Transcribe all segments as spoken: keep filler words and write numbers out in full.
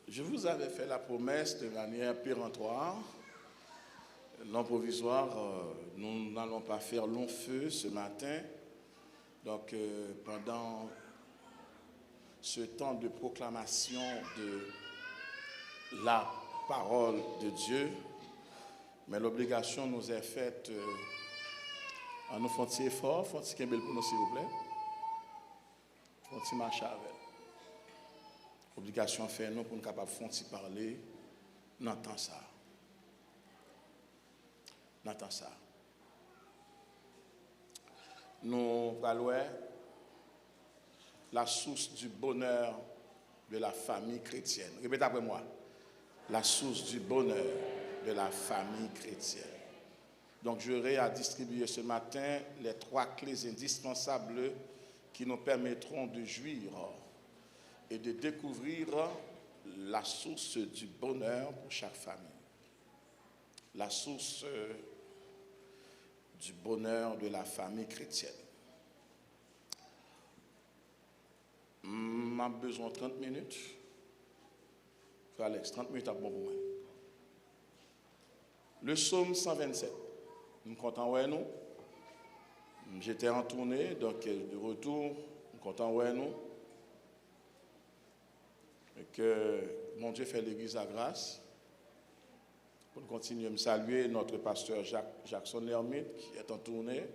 Je vous avais fait la promesse de manière péremptoire, non provisoire, euh, nous n'allons pas faire long feu ce matin. Donc, euh, pendant ce temps de proclamation de la parole de Dieu, men l'obligation nous est faite, euh, ann nou fè yon ti efò, fè yon ti kenbe l pou nou, silvouplè. Fè yon ti mache avè l. Obligasyon fè nou pou n kapab fè yon ti pale nan tan sa a. Nan tan sa a. Nou pral wè la source du bonheur de la famille chrétienne. Répète après moi. La source du bonheur de la famille chrétienne. Donc, j'aurai à distribuer ce matin les trois clés indispensables qui nous permettront de jouir et de découvrir la source du bonheur pour chaque famille. La source du bonheur de la famille chrétienne. M ap bezwen trant minit. Frè Alex, trant minit ap bon pou mwen. Le psaume cent vingt-sept. M kontan wè nou. J'étais en tournée, donc de retour. M kontan wè nou. E ke Bondye fè legliz la gras. Pou n kontinye, m salye notre pasteur Jacques, Jackson Lermite, qui est en tournée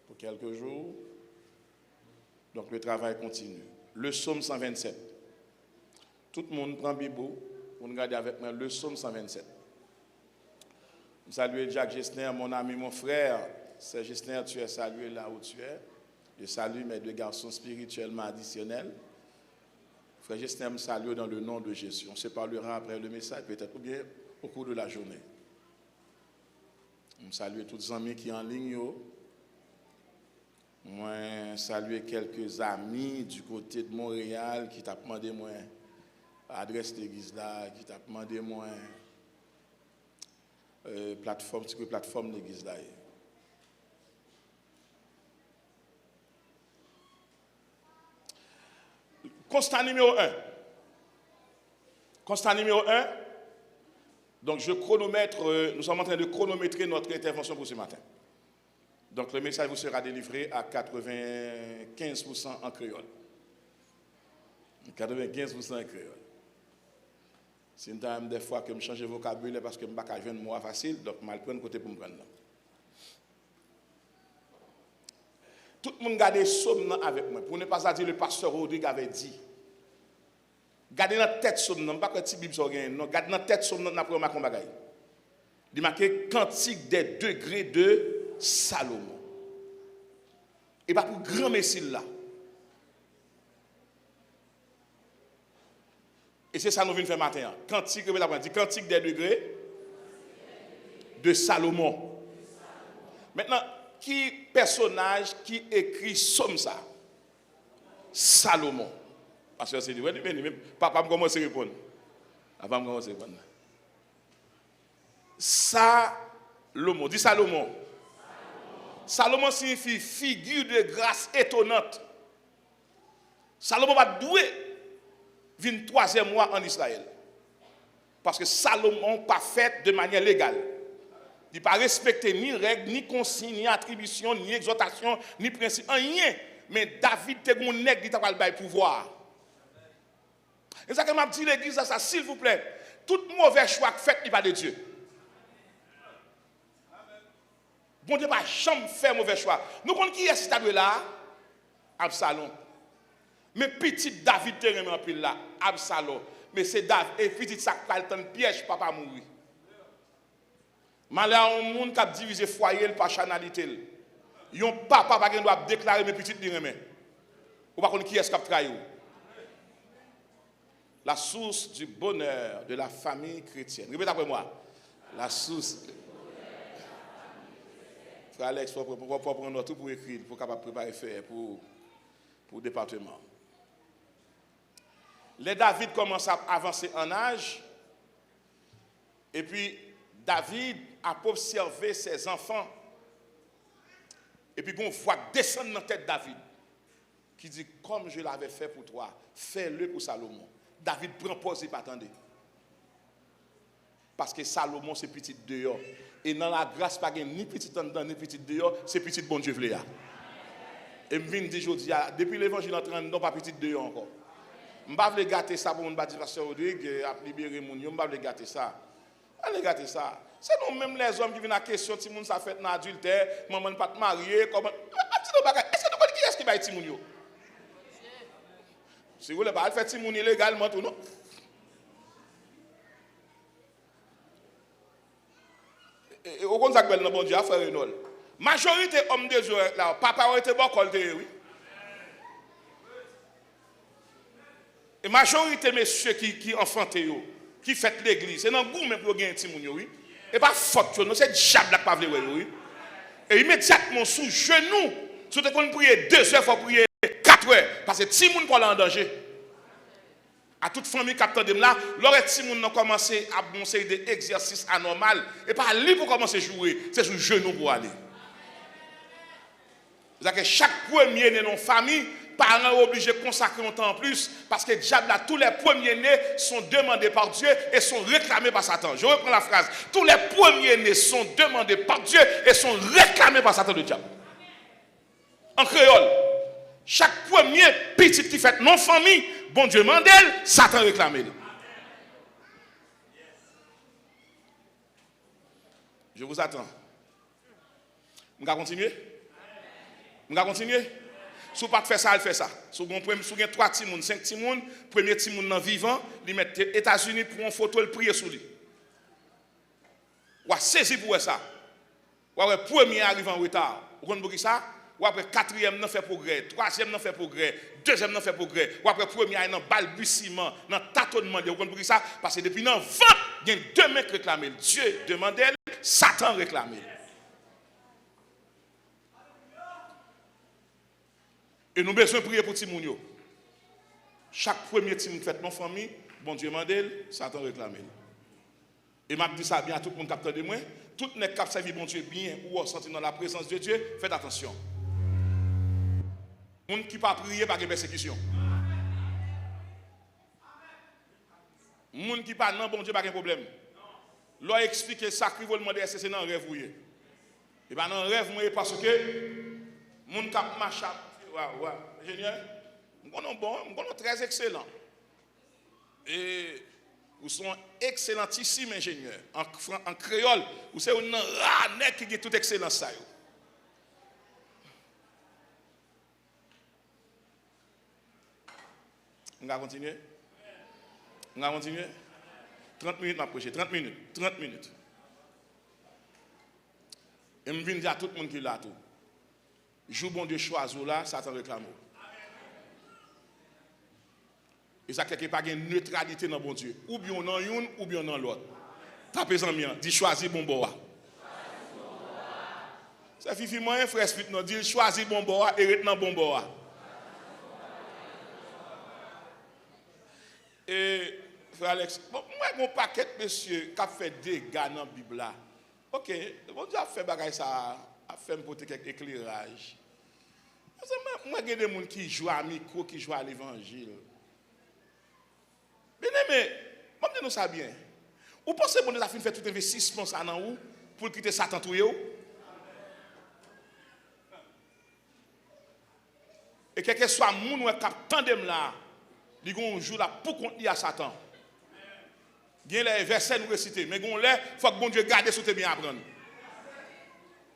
pour quelques jours. Donc, le travail continue. Le psaume cent vingt-sept. Tout moun pran Bib ou, pou n gade avèk mwen le psaume cent vingt-sept. M salye Jack Gesner, mon ami, mon frère. Sè Gesner, tu es salué là où tu es. Je salue mes deux garçons spirituellement additionnels. Frè Gesner, m salye w dans le nom de Jésus. On se parlera après le message, peut-être, ou bien au cours de la journée. M salye tout zanmi ki an liy yo. Mwen salye kèlke zami du côté de Montréal ki t ap mande mwen adrès legliz la, ki t ap mande mwen, euh, platfòm, ti kote platfòm legliz la ye. Constat numéro un. Constat numéro un. Donc, je chronomètre, euh, nous sommes en train de chronométrer notre intervention pour ce matin. Donc, le message vous sera délivré à quatre-vingt-quinze pour cent en créole. Quatre-vingt-quinze pour cent en créole. Si n ta menm dèfwa ke m chanje vokabilè paske m pa ka jwenn mo a fasil, donk m al pran kote pou m pran nan. Tout moun gade sòm nan avèk mwen. Pour ne pas dire le pasteur Rodrigue avait dit. Gade nan tèt sòm nan, m pa kwè ti bib sa w genyen non. Gade nan tèt sòm nan, n ap wè w make yon bagay. Li make Cantique des degrés de Salomon. E pa pou granmesi l la. E se sa nou vin fè maten an. Kantik, repete apre mwen, di Cantique des degrés de Salomon. Mentnan, ki pèsonaj ki ekri sòm sa? Salomon. Pastè se li, wè, li vini, men papa m kòmanse reponn. Papa m kòmanse reponn. Salomon. Di Salomon. Salomon siyifi figure de grâce étonnante. Salomon pa t dwe vin twazyèm wa ann Izrayèl. Paske Salomon pa fèt de manyè legal. Li pa respekte ni règ, ni konsiy, ni atribisyon, ni egzòtasyon, ni prensip, anyen. Men David te gen yon nèg li ta pral bay pouvwa a. E sa ke m ap di legliz la sa, silvouplè, tout movè chwa k fèt, li pa de Dye. Bondye pa janm fè movè chwa. Nou konn kiyès ki ta dwe la a? Absalon. Men pitit David te renmen anpil la, Absalon. Men se Dav-, e pitit sa k pral tann pyèj papa mouri. Malè a yon moun k ap divize fwaye l pa chanalite l. Yon papa pa gen dwa ap deklare men pitit li renmen. Ou pa konn kiyès k ap trayi w. La source du bonheur de la famille chrétienne. Répète après moi. La source. Frè Alex, fò, fò, fò, fò pran nòt ou pou ekri l, pou kapab prepare fè pou, pou depatman. Lè David kòmanse ap avanse an aj, epi David ap obsève ses enfants, epi gon vwa k desann nan tèt David ki di, comme je l'avais fait pour toi, fais-le pour Salomon. David pran pòz li pa tande. Paske Salomon se pitit deyò. E nan lagras pa gen ni pitit anndan, ni pitit deyò, se pitit Bondye vle a. E m vin di jodi a, depi levanjil antre anndan, w pa pitit deyò ankò. M pa vle gate sa pou moun pa di Pastè Rodrigue ap libere moun yo, m pa vle gate sa. Ale gate sa. Se nou menm lèzòm ki vin ak kesyon timoun sa fèt nan adiltè, manman l pa t marye, kòman. Ap di nou bagay, èske nou konn kiyès ki bay timoun yo? Si w vle pa al fè timoun ilegalman tou non. E, e, ou konn sa k bèl nan Bondye a, frè Renòl? Majorite òm de Dye la, papa yo te bòkò l te ye, wi. E majorite mesye ki, ki anfante yo, ki fèt legliz, se nan goumen pou yo genyen timoun yo, wi. E pa fòt yo, non, se dyab la k pa vle wè yo, wi. E imedyatman, sou jenou, si w te konn priye de zè, fò w priye kat è, paske timoun pa w la an danje. A tout fanmi k ap tande m la, lè w wè timoun nan kòmanse ap gen yon seri de egzèsis anòmal, e pa li pou kòmanse joure, se sou jenou pou w ale. Sètadi ke chak premye ne nan yon fanmi, paran yo oblije konsakre yon tan anplis, paske dyab la, tous les premiers-nés sont demandés par Dieu et sont réclamés par Satan. Je reprends la phrase. Tous les premiers-nés sont demandés par Dieu et sont réclamés par Satan, le diable. An kreyòl, chak premye pitit ki fèt nan fanmi, Bondye mande l, Satan reklame l. Je vous attends. M ka kontinye? M ka kontinye? Si w pa t fè sa, al fè sa. Si w gen, si w gen twa timoun, senk timoun, premye timoun nan vivan, li mèt te Etazini, pran yon foto l, priye sou li. W a sezi pou w wè sa. W a wè premye a rive an reta. Ou konn poukisa? W ap wè katriyèm nan fè pwogrè, twazyèm nan fè pwogrè, dezyèm nan fè pwogrè. W ap wè premye a nan balbisiman, nan tatonman li. Ou konn poukisa? Paske depi nan vant, gen de men k reklame l. Dye demande l, Satan reklame l. E nou bezwen priye pou timoun yo. Chak premye timoun k fèt nan fanmi, Bondye mande l, Satan reklame l. E m ap di sa byen a tout moun k ap tande mwen, tout nèg k ap sèvi Bondye byen ou w santi nan laprezans de Dye, fèt atansyon. Moun ki pa priye pa gen pèsekisyon. Moun ki pa nan Bondye pa gen pwoblèm. Lè w eksplike sa k rive w, l mande èske se nan rèv ou ye. E pa nan rèv mwen ye paske moun k ap mache ap, wa, wa, enjenyè, m konnen w bon, m konnen w trè ekselan. E ou se yon ekselantisim enjenyè. An, an kreyòl, ou se youn nan ra nèg ki gen tout ekselans sa yo. M ka kontinye? M ka kontinye? Trant minit m ap preche. Trant minit. Trant minit. E m vin di a tout moun ki la tou. Jou Bondye chwazi w la, Satan reklame w. E sa k fè ke pa gen netralite nan Bondye. Oubyen w nan youn, oubyen w nan lòt. Tape zanmi an, di chwazi bon bò a. Se Fifi mwen, frè Smith non, di l chwazi bon bò a e ret nan bon bò a. E, frè Alex, bon, mwen gen yon pakèt mesye k ap fè dega nan Bib la. Oke, Bondye ap fè bagay sa a, ap fè m pote kèk ekleraj. Paske mwen, mwen gen de moun ki jwe a mikwo, ki jwe a levanjil. Byeneme, ban m di nou sa byen. Ou panse Bondye ta fin fè tout envestisman sa nan ou pou l kite Satan touye w? E kèlkeswa moun w wè k ap tande m la, li gen yon jou l ap poukont li a Satan. Gen lè e vèsè nou resite, men gen yon lè, fòk Bondye gade si w te byen aprann.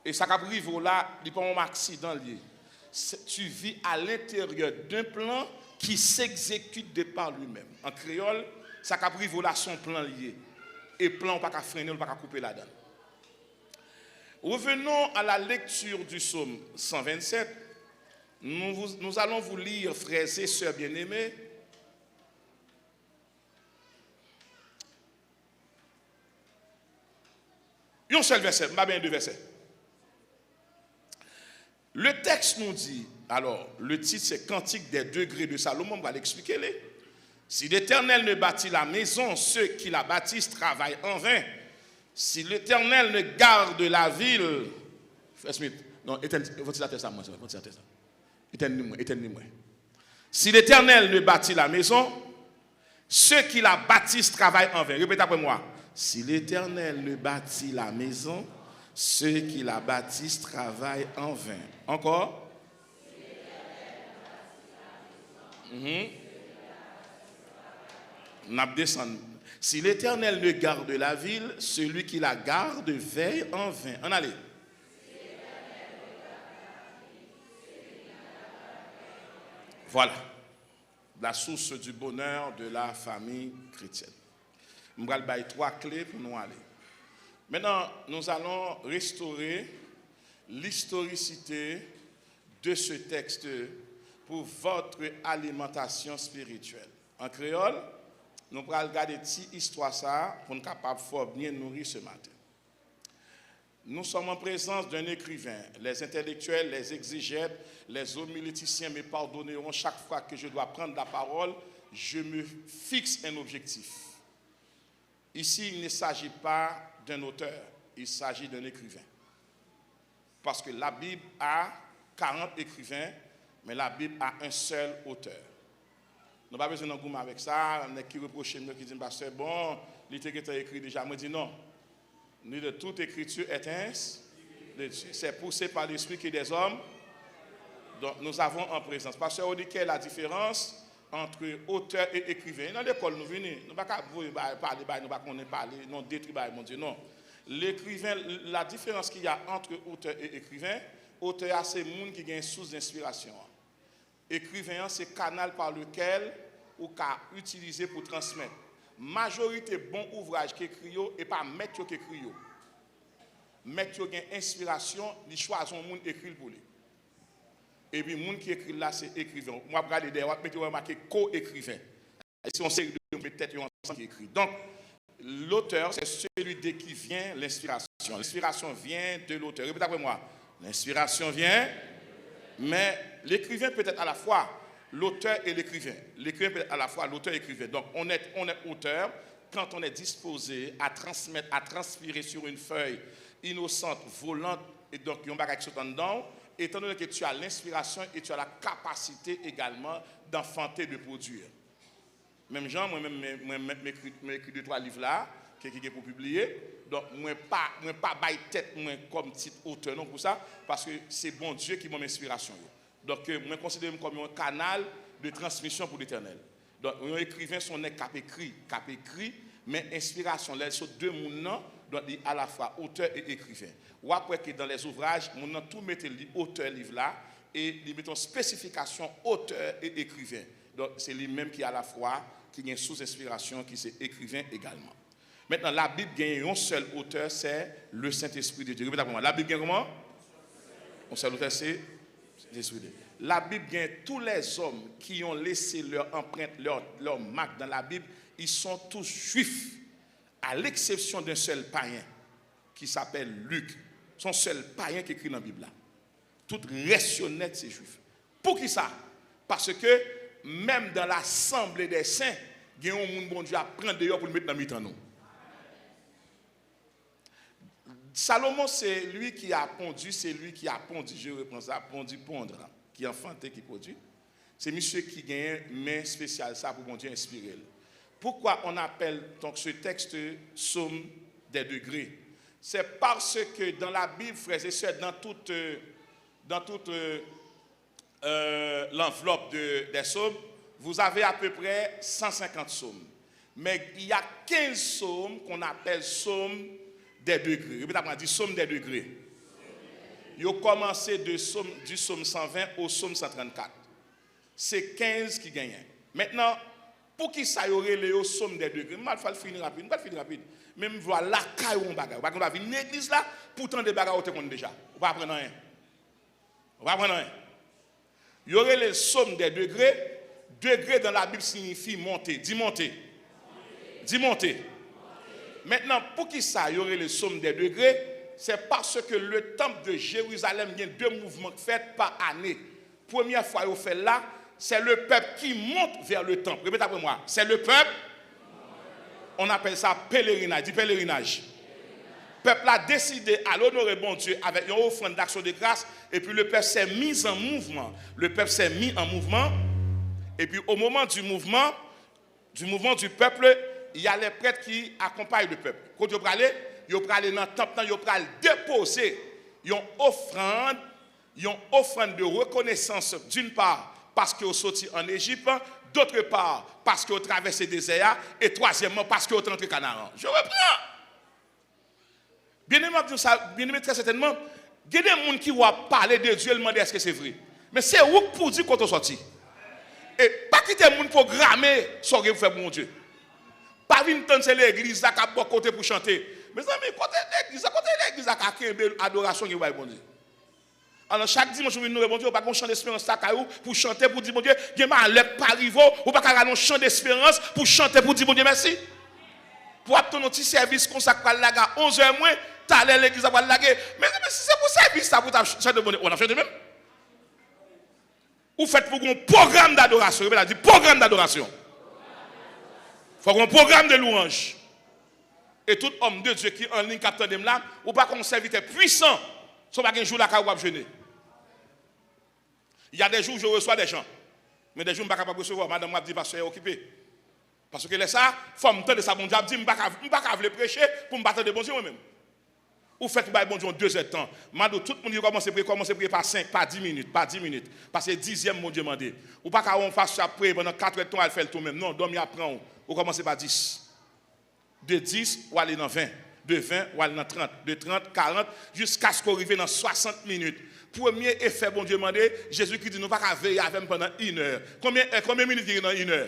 E sa k ap rive w la, li pa yon aksidan l ye. Se, tu vis à l'intérieur d'un plan qui s'exécute de par lui-même. An kreyòl, sa k ap rive w la, se yon plan l ye. E plan w pa ka frennen l, ou pa ka koupe ladan l. Revenons à la lecture du psaume cent vingt-sept. Nous, vous- nous allons vous lire, frères et sœurs bien-aimés, yon sèl vèsè, m pa benyen de vèsè. Le texte nous dit, alors, le titre c'est Cantique des degrés de Salomon, m pral eksplike li. Si l'Éternel ne bâtit la maison, ceux qui la bâtissent travaillent en vain. Si l'Éternel ne garde la ville, Frè Smith, non, etenn vantilatè sa mwen, vantilatè sa. Etenn li mwen, etenn li mwen. Si l'Éternel ne bâtit la maison, Ceux qui la bâtissent travaillent en vain. Répète après moi. Si l'Éternel ne bâtit la maison, ceux qui la bâtissent travaillent en vain. Encore. Mhm. N ap desann. Si l'Éternel ne garde la ville, celui qui la garde veille en vain. Ann ale. Voilà. La source du bonheur de la famille chrétienne. M pral bay twa kle pou nou ale. Maintenant, nous allons restaurer l'historicité de ce texte pour votre alimentation spirituelle. An kreyòl, nou pral gade ti istwa sa a pou n kapab fò byen nouri ce matin. Nous sommes en présence d'un écrivain. Les intellectuels, les exégètes, les homiléticiens me pardonneront, chaque fois que je dois prendre la parole, je me fixe un objectif. Ici, il ne s'agit pas d'un auteur, il s'agit d'un écrivain. Parce que la Bible a quarante écrivains, mais la Bible a un seul auteur. Nou pa bezwen nan goumen avèk sa, nèg ki repwoche m yo, ki di m, pastè, bon, li te gentan ekri deja. Mwen di non. Ni de toute écriture est inspirée de Dieu. C'est poussé par l'esprit que des hommes. Donc, nous avons en présence. Pasteur Rodiquet, la différence entre auteur et écrivain. Nan lekòl nou vini, nou pa ka voye bay, pale bay, nou pa konnen pale, nou detwi bay, mon Dieu, non. L'écrivain, la différence qu'il y a entre auteur et écrivain, otè a se moun ki gen sous enspirasyon an. Ekriven an se kanal pa lekel ou ka itilize pou transmèt. Majorite bon ouvraj ki ekri yo, e pa mèt yo ki ekri yo. Mèt yo gen enspirasyon, li chwazi yon moun ekri l pou li. Epi moun ki ekri l la se ekriven. W ap gade dèyè, w ap mete wè make ko-ekriven. Se yon seri de moun ki met tèt yo ansanm ki ekri. Donk, l'auteur, c'est celui de qui vient l'inspiration. L'inspiration vient de l'auteur. Répète après moi. L'inspiration vient, mais l'écrivain peut être à la fois l'auteur et l'écrivain. L'écrivain peut être à la fois l'auteur et l'écrivain. Donc, on est, on est auteur quand on est disposé à transmettre, à transpirer sur une feuille innocente, volante, et donc, yon bagay ki sot anndan w, étant donné que tu as l'inspiration et tu as la capacité également d'enfanter, de produire. Menm jan, mwen menm, mwen, mwen, mwen ekri, mwen ekri de twa liv la, ke, ki gen pou pibliye. Donk, mwen pa, mwen pa bay tèt mwen kòm tit otè non pou sa, paske se Bondye ki ban m enspirasyon yo. Donk, ke mwen konsidere m kòm yon kanal de transmisyon pou Letènèl. Donk, yon ekriven se yon nèg k ap ekri, k ap ekri, men enspirasyon, lè l sot de moun nan, donk, li alafwa otè e ekriven. W ap wè ke dans les ouvrages, moun nan tou mete li otè liv la, e li mete yon espesifikasyon otè e ekriven. Donk, se li menm ki alafwa, ki gen sous enspirasyon, ki se ekriven egalman. Maintenant, Labib gen yon sèl otè, c'est le Saint-Esprit de Dieu. Répète après moi. Labib gen kòman? Yon sèl otè, se Saint-Esprit de Dieu. Labib gen tous les hommes qui ont laissé leur empreinte, leur, leur marque dans la Bible, ils sont tous juifs, à l'exception d'un seul païen qui s'appelle Luc. Se yon sèl payen ki ekri nan Bib la. Tout rès yo nèt se jwif. Poukisa? Paske menm dans l'assemblée des saints, gen yon moun Bondye ap pran deyò pou l met nan mitan nou. Salomon, c'est lui qui a pondu, c'est lui qui a pondu, je reprends ça, pondu, pondre, qui enfanté, qui produit. Se misye ki genyen men espesyal sa pou Bondye enspire l. Pourquoi on appelle donc ce texte psaume des degrés? C'est parce que dans la Bible, frères et sœurs, dans toute, euh, dans toute, euh, euh, l'enveloppe de, des psaumes, vous avez à peu près cent cinquante psaumes. Mais il y a quinze psaumes qu'on appelle psaumes des degrés. Répète après moi, dis psaumes des degrés. Yo kòmanse de psaume, du psaume cent vingt au psaume cent trente-quatre. Se kenz ki genyen. Mentnan, poukisa yo rele yo psaume des degrés? M pral fè l fini rapid, m pral fini rapid. Men m vle w lakay ou yon bagay. Ou pa gen dwa vin nan legliz la pou w tande bagay ou te konn deja. Ou pa aprann anyen. Ou pa aprann anyen. Yo rele l psaume des degrés. Degré dans la Bible signifie monter. Di monter. Di monter. Mentnan, poukisa yo rele l psaume des degrés? C'est parce que le temple de Jérusalem gen de mouvman k fèt pa ane. Premyè fwa yo fè l la, c'est le peuple qui monte vers le temple. Répète après moi. C'est le peuple. On appelle ça pèlerinaj. Di pèlerinaj. Pèp la deside al onore Bondye avèk yon ofrann d'action de grâce, epi le peuple s'est mis en mouvement. Le peuple s'est mis en mouvement. Epi au moment du mouvement, Du mouvement du peuple, il y a les prêtres qui accompagnent le peuple. Kote yo prale? Yo prale nan tanp nan, yo pral depoze yon ofrann, yon ofrann de rekonesans, d'une part, paske yo soti ann Ejip, d'autre part, paske yo travèse dezè a, e twazyèmman, paske yo te antre Kanaran. Je reprends. Byeneme, m ap di w sa, byeneme, trè sètènman, gen de moun ki w ap pale de Dye, l mande èske se vre. Men se ou k pou di kote w sòti. E pa kite moun pwograme sa w gen pou fè pou Bondye. Pa vin tann se legliz la k ap ba w kote pou chante. Mezanmi, kote legliz la, kote legliz la ka kenbe adorasyon gen pou bay Bondye? Alò, chak dimanch ou vin lore Bondye, ou pa gen yon chan desperans lakay ou pou chante, pou di Bondye, gen malè k pa rive w, ou pa ka rale yon chan desperans pou chante, pou di Bondye mèsi. Pou w ap tann yon ti sèvis konsa k pral lage a onzè mwen, talè legliz la pral lage. Mezanmi, si se pou sèvis sa pou w t ap chante Bondye, ou t ap chante menm? Ou fèt pou gen yon pwogram dadorasyon. Repete la, di pwogram dadorasyon. Fò gen yon pwogram de louwanj. E tout òm de Dye ki an liy k ap tande m la, ou pa ka yon sèvitè pwisan si w pa gen jou lakay ou w ap jene. Il y a des jours où je reçois des gens. Men de jou m pa kapab resevwa, madanm mwen ap di pastè a okipe. Paske lè sa, fò m tande sa Bondye ap di, m pa ka, m pa ka vle preche pou m pa tande Bondye mwen menm. Ou fèt pou bay Bondye yon dezèdtan. M a di w, tout moun ki kòmanse priye, kòmanse priye pa senk, pa dis minit, pa dis minit. Paske dizyèm Bondye mande. Ou pa ka wè yon pastè ap preye pandan katrèdtan, al fè l tou menm. Non, dòmi ap pran w. Ou kòmanse pa dis. De dis, ou ale nan ven. De ven, ou ale nan trant. De trant, karant, jiskaske w rive nan swasant minit. Premye efè Bondye mande, Jezi ki di nou pa ka veye avè m pandan inè. Konbyen, eh, konbyen minit ki gen nan inè?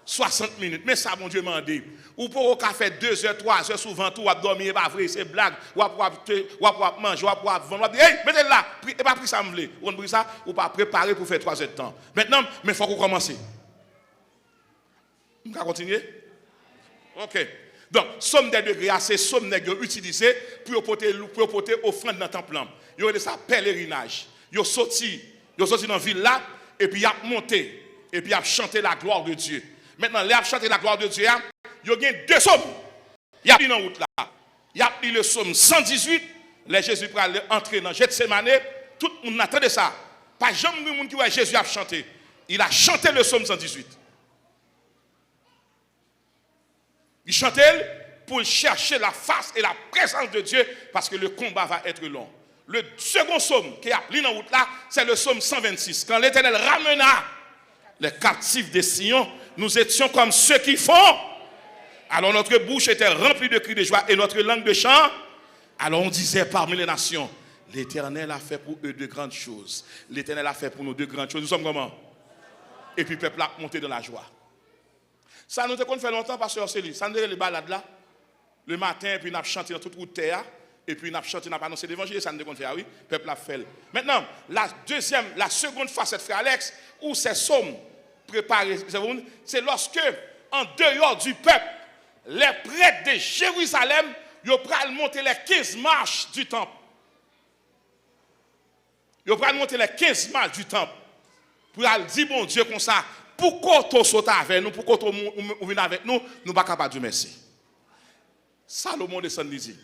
Swasant minit. Men sa Bondye mande. Ou poko ka fè dezè, twazè sou vant ou, w ap dòmi, e pa vre, se blag. W ap, w ap, te, w ap, w ap manje, w ap, w ap vann, w ap di, hey, mete l la, pri, e pa pri sa m vle. Ou konn pri sa? Ou pa prepare pou fè twazèdtan. Mentnan, men fòk ou kòmanse. M ka kontinye? Ok. Donk, sòm dè degre a, se sòm nèg yo itilize pou yo pote, pou yo pote ofrann nan tanp lan. Yo rele sa pelerinaj. Yo soti, yo soti nan vil la, epi y ap monte, epi y ap chante la gloire de Dieu. Mentnan, lè y ap chante la gloire de Dieu a, yo gen de sòm. Y ap li nan wout la. Y ap li le sòm san dizuit, lè Jezi pral antre nan Jetsemane, tout moun nan tande sa. Pa janm gen moun ki wè Jezi ap chante. Il a chanté le psaume cent dix-huit. Li chante l pou l chèche la face et la présence de Dieu, parce que le combat va être long. Le second psaume ke y ap li nan wout la, c'est le psaume cent vingt-six. Quand l'Éternel ramena les captifs de Sion, nous étions comme ceux qui font. Alors notre bouche était remplie de cris de joie et notre langue de chants. Alors on disait parmi les nations, l'Éternel a fait pour eux de grandes choses. L'Éternel a fait pour nous de grandes choses. Nous sommes comment? Epi pèp la ap monte dans la joie. Sa nou te konn fè lontan, pastè Orcely. Sa nou te rele balad la. Le maten, epi n ap chante nan tout wout tè a. Epi n ap chante, n ap anonse levanjil. E sa nou te konn fè a, wi. Pèp la ap fè l. Mentnan, la deuxième, la seconde facette, frè Alex, ou ces psaumes préparés, c'est lorsque, en dehors du peuple, les prêtres de Jérusalem, yo pral monte les quinze marches du temple. Yo pral monte les quinze marches du temple pou al di Bondye konsa, pou kote w sot avè nou, pou kote w moun, ou, ou vin avèk nou, nou pa ka pa di w mèsi. Salomon desann, li di,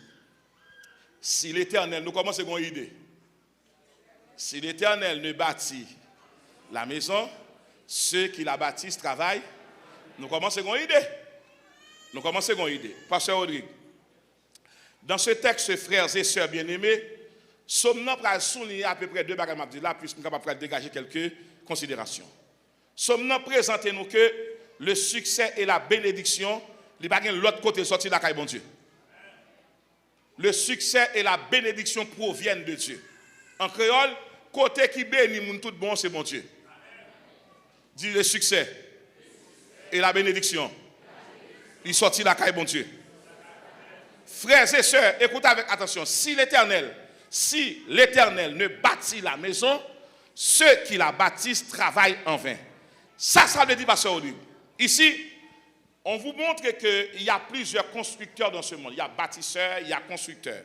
si Letènèl, nou kòmanse gon ide. Si l'Éternel ne bâtit la maison, ceux qui la bâtissent travaillent. Nou kòmanse gon ide. Nou kòmanse gon ide. Pastè Rodrigue, dans ce texte, frères et sœurs bien-aimés, sòm nan pral souliye apeprè de bagay m ap di la, puiske m kapab pral degaje kèlke konsiderasyon. Sòm nan prezante nou ke le succès et la bénédiction, li pa gen lòt kote l sòti lakay Bondye. Le succès et la bénédiction proviennent de Dieu. An kreyòl, kote ki beni moun tout bon, se Bondye. Di, le succès et la bénédiction, li sòti lakay Bondye. Frères et sœurs, écoutez avec attention. Si l'Éternel, si l'Éternel ne bâtit la maison, ceux qui la bâtissent travaillent en vain. Sa, sa vle di, pastè Rodrigue? Ici, on vous montre qu'il y a plusieurs constructeurs dans ce monde. Il y a bâtisseurs, il y a constructeurs.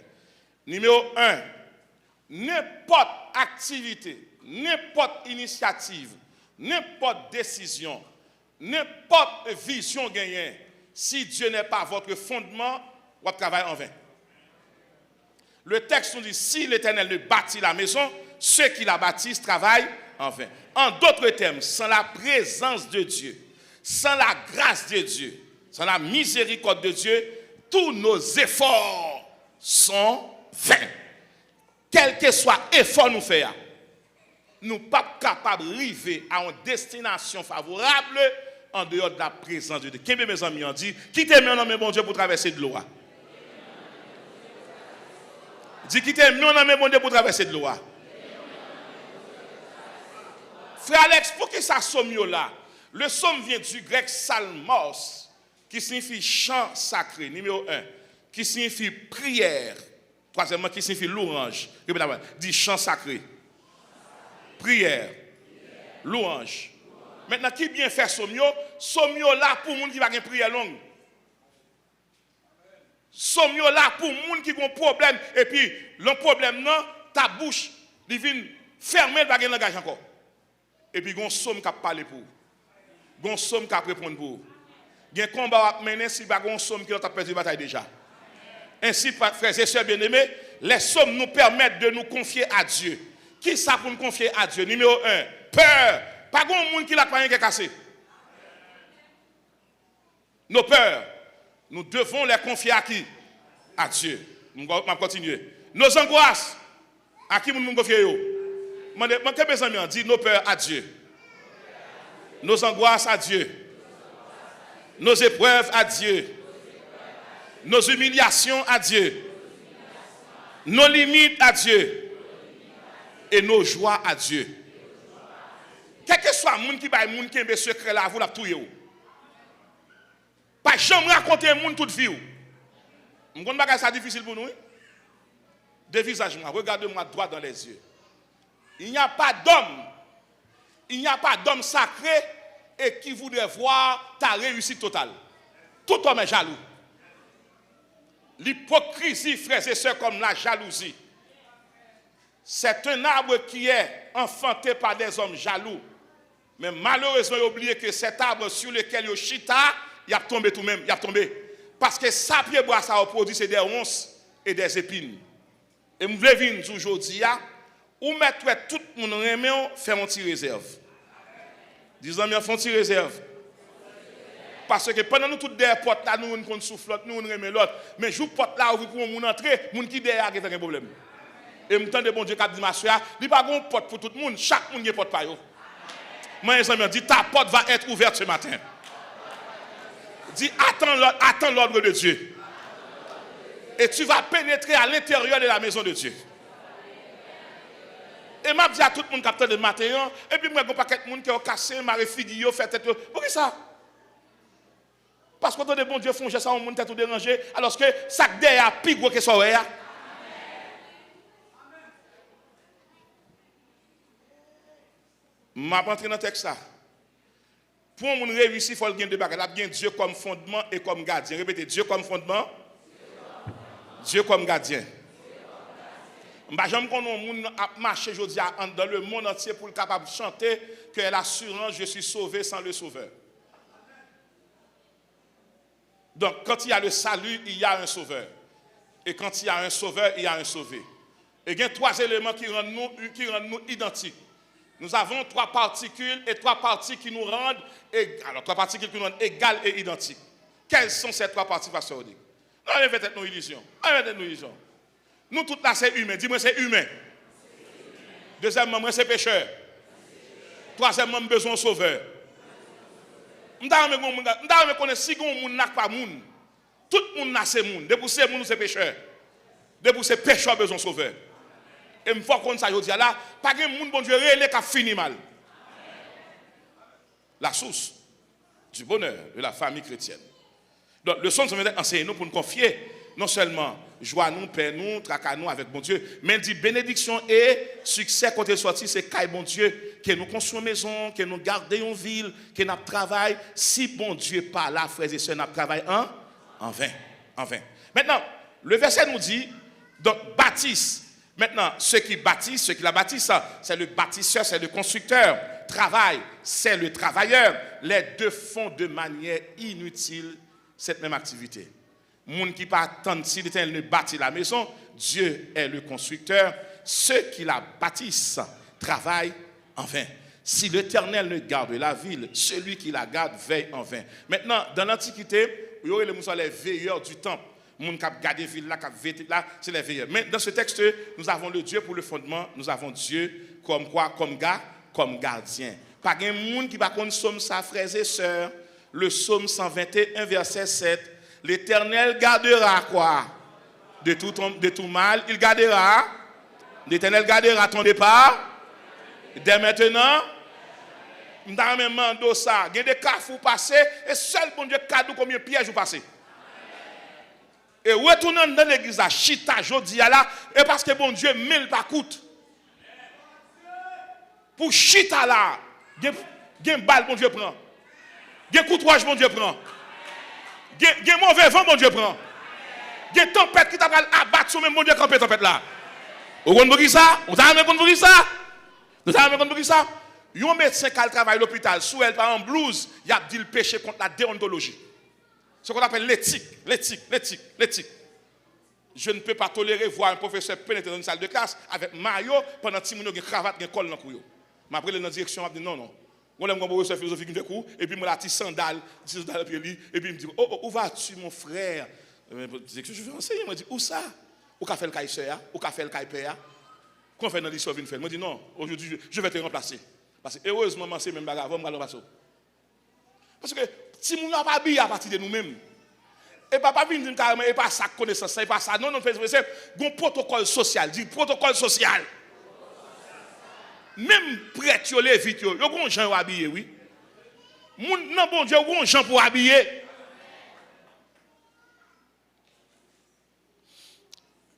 Numéro un, nenpòt aktivite, nenpòt inisyativ, nenpòt desizyon, nenpòt vizyon genyen, si Dieu n'est pas votre fondement, w ap travay anven. Le texte nous dit, si l'Éternel ne bâtit la maison, ceux qui la bâtissent travaillent en vain. En d'autres termes, sans la présence de Dieu, Sans la grâce de Dieu, sans la miséricorde de Dieu, tous nos efforts sont vains. Kèlkeswa efò nou fè a, nou p ap kapab rive a yon destinasyon favorab andeyò de la prezans de Dye. Kenbe, mezanmi, an di, kite men w nan men Bondye pou travèse dlo a. Di, kite men w nan men Bondye pou travèse dlo a. Frè Alex, poukisa sòm yo la? Le psaume vient du grec psalmos, qui signifie chant sacré, numéro un, qui signifie prière, troisièmement, qui signifie louange. Répète après, dis chant sacré, prière, louange. Mentnan, ki byenfè sòm yo? Sòm yo la pou moun ki pa gen priyè long. Sòm yo la pou moun ki gon pwoblèm, epi lè pwoblèm nan, ta bouch li vin fèmen, li pa gen langaj ankò. Epi gon sòm k ap pale pou ou. Gon sòm k ap reponn pou ou. Gen konba w ap mennen, si pa gon sòm ki la, w t ap pèdi batay deja. Ensi, pa- frères et sœurs bien-aimés, les psaumes nous permettent de nous confier à Dieu. Kisa pou n konfye a Dye? Nimewo en, pè. Pa gon moun ki la k pa gen kè kase. Nos peurs, nous devons les confier à qui? À Dieu. M ap kontinye. Nos angoisses, a ki moun pou m konfye yo? Mande, mande, kenbe zanmi an, di nos peurs à Dieu. Nos angoisses à Dieu. Nos épreuves à Dieu. Nos humiliations à Dieu. Nos limites à Dieu. Et nos joies à Dieu. Kèlkeswa moun ki bay moun kenbe sekrè la avou, l ap touye w. Pa janm rakonte moun tout vi w. M konn bagay sa difisil pou nou, wi. De visage-moi, regarde-moi droit dans les yeux. Il n'y a pas d'homme, il n'y a pas d'homme sacré et qui voudrait voir ta réussite totale. Tout homme est jaloux. L'hypocrisie, frères et sœurs, comme la jalousie. C'est un arbre qui est enfanté par des hommes jaloux. Men malerezman, yo bliye ke cet arbre sur lequel yo chita, y ap tonbe tou menm, y ap tonbe. Paske sa pyebwa sa yo pwodui, se des ronces et des épines. E m vle vin di w jodi a, ou mèt wè tout moun renmen w, fè yon ti rezèv. Di zanmi an, fè yon ti rezèv. Paske pandan nou tout dèyè pòt la, nou youn konn souf lòt, nou youn renmen lòt. Men jou pòt la ouvri pou yon moun antre, moun ki dèyè a gentan gen pwoblèm. E m tande Bondye k ap di m aswè a, li pa gen yon pòt pou tout moun, chak moun gen pòt pa yo. Mwen, zanmi an, di, ta porte va être ouverte ce matin. Di, attends l'ordre, attends l'ordre de Dieu. Et tu vas pénétrer à l'intérieur de la maison de Dieu. E m ap di a tout moun k ap tande maten an, epi m wè gon pakèt moun kè yo kase, mare figi yo, fè tèt yo. Poukisa? Paske w tande Bondye fè yon jès a yon moun, tèt ou deranje, alòske sa k dèyè a pi gwo ke sa w wè a. M ap antre nan tèks la. Pou yon moun reyisi, fò l gen de bagay. L ap gen Dye kòm fondman e kòm gadyen. Repete, Dye kòm fondman, Dye kòm gadyen. M pa janm konn yon moun ap mache jodi a an, dans le monde entier pou l kapab chante que l'assurance, je suis sauvé sans le Sauveur. Donc, quand il y a le salut, il y a un sauveur. Et quand il y a un sauveur, il y a un sauvé. E gen twa eleman ki rann nou, ki rann nou idantik. Nous avons trois particules et trois parties qui nous rendent, alors, trois particules qui nous rendent égal et identique. Quelles sont ces trois parties, Pasteur Rodrigue? Nou renmen fè tèt nou ilizyon. Nou renmen fè tèt nou ilizyon. Nou tout la se imen. Di mwen se imen. Dezyèmman, mwen se pechè. Twazyèmman, m bezwen yon sovè. M ta renmen gen yon moun, m ta renmen konnen si gen yon moun la k pa moun. Tout moun la se moun. Depi w se moun, ou se pechè. Depi w se pechè, w bezwen yon sovè. E m fè w konn sa jodi a la, pa gen moun Bondye rele k ap fini mal. La source du bonheur de la famille chrétienne. Donk, leson sa vin anseye nou pou n konfye non sèlman jwa nou, pè nou, traka nou avèk Bondye, men l di benediksyon e siksè kote l sòti, se kay Bondye, ke nou konstwi yon mezon, ke nou gade yon vil, ke n ap travay. Si Bondye pa la, frè e sè, n ap travay an, an ven, an ven. Mentnan, le vèsè nou di, donk, batis, Maintenant, ceux qui bâtissent, ceux qui la bâtissent, c'est le bâtisseur, c'est le constructeur. Travail, c'est le travailleur. Les deux font de manière inutile cette même activité. Moun ki pa tann si Letènèl ne bâtit la maison, Dieu est le constructeur. Ceux qui la bâtissent travaillent en vain. Si l'Éternel ne garde la ville, celui qui la garde veille en vain. Maintenant, dans l'Antiquité, yo rele moun sa les veilleurs du temple. Moun k ap gade vil la, k ap veye la, se les veilleurs. Mais dans ce texte, nous avons le Dieu pour le fondement, nous avons Dieu comme quoi, comme ga, comme gardien. Pa gen moun ki pa konn sòm sa, frères et sœurs. Le psaume cent vingt et un, verset sept. L'Éternel gardera quoi? De tout, ton- de tout mal, il gardera. L'Éternel gardera ton départ. Dès maintenant, m ta renmen mande w sa. Gen de kafou w pase, e sèl Bondye k ka di w konbyen pyèj ou pase. E retounen anndan legliz la, chita jodi a la, e paske Bondye men l pa kout. Pou chita la, gen, gen bal Bondye pran. Gen kout wòch Bondye pran. Gen, gen move van Bondye pran. Gen tanpèt ki ta pral abat sou men Bondye kanpe tanpèt la. Ou konn poukisa? Ou ta renmen konn poukisa? Nou ta renmen konn poukisa? Yon medsen k al travay lopital, si w wè l pa an blouz, y ap di l peche kont la deontoloji. Ce qu'on appelle l'éthique, l'éthique, l'éthique, l'éthique. Je ne peux pas tolérer voir un professeur pénétrer dans une salle de classe avec mayo pandan timoun yo gen kravat, gen kòl nan kou yo. M ap rele l nan direksyon, m ap di non, non. Yon lè m gen yon pwofesè filozofi ki vin fè kou, epi m wè l a ti sandal, ti sandal nan pye li, epi m di, oh, oh, où vas-tu, mon frère? Direksyon, je veux enseigner. Mwen di, où ça? Ou ka fè l kay sè a, ou ka fè l kay pè a. Kòman fè nan lise w vin fè l? Mwen di, non, aujourd'hui, je, je vais te remplacer. Paske erezman, m se menm bagay avè w, m pral ranplase w. Paske timoun yo ap abiye apati de nou menm. E pa, pa vin di m kareman, e pa sa k konesans lan, e pa sa. Non, non, frè, frè, se gon pwotokòl sosyal, di pwotokòl sosyal. Menm prèt yo, levit yo, yo gon jan yo abiye, wi. Moun nan Bondye, yo gon jan pou abiye.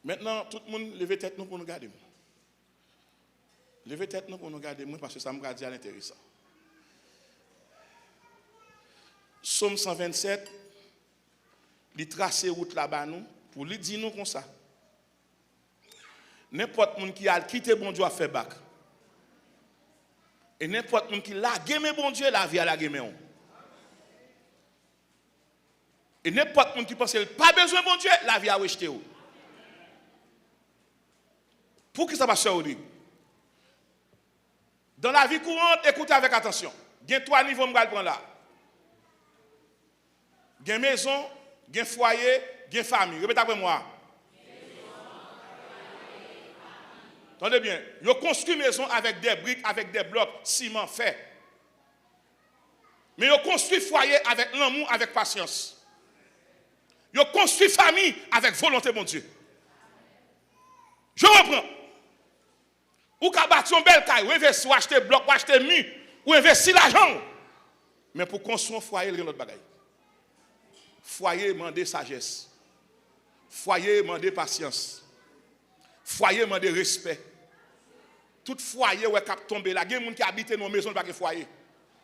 Mentnan, tout moun, leve tèt nou pou nou gade m. Leve tèt nou pou nou gade mwen, paske sa m pral di a l enteresan. Sòm san vennsèt, li trase wout la ba nou, pou li di nou konsa. Nenpòt moun ki al kite Bondye ap fè bak. E nenpòt moun ki lage men Bondye, lavi a lage men w. E nenpòt moun ki panse l pa bezwen Bondye, lavi a rejte w. Poukisa, pastè Rodrigue? Dans la vie courante, écoutez avec attention. Gen twa nivo m pral pran la. Gen mezon, gen fwaye, gen fanmi. Repete apre mwen. Tande byen. Yo konstwi mezon avèk de brik, avèk de blòk, siman, fè. Men yo konstwi fwaye avèk lanmou, avèk pasyans. Yo konstwi fanmi avèk volonte Bondye. Je reprends. Ou ka bati yon bèl kay, ou envesti, ou achte blòk, ou achte mi, ou envesti lajan w. Men pou konstwi yon fwaye, l gen lòt bagay. Fwaye mande sajès. Fwaye mande pasyans. Fwaye mande respè. Tout fwaye ou wè k ap tonbe la. Gen moun ki abite nan yon mezon, li pa gen fwaye.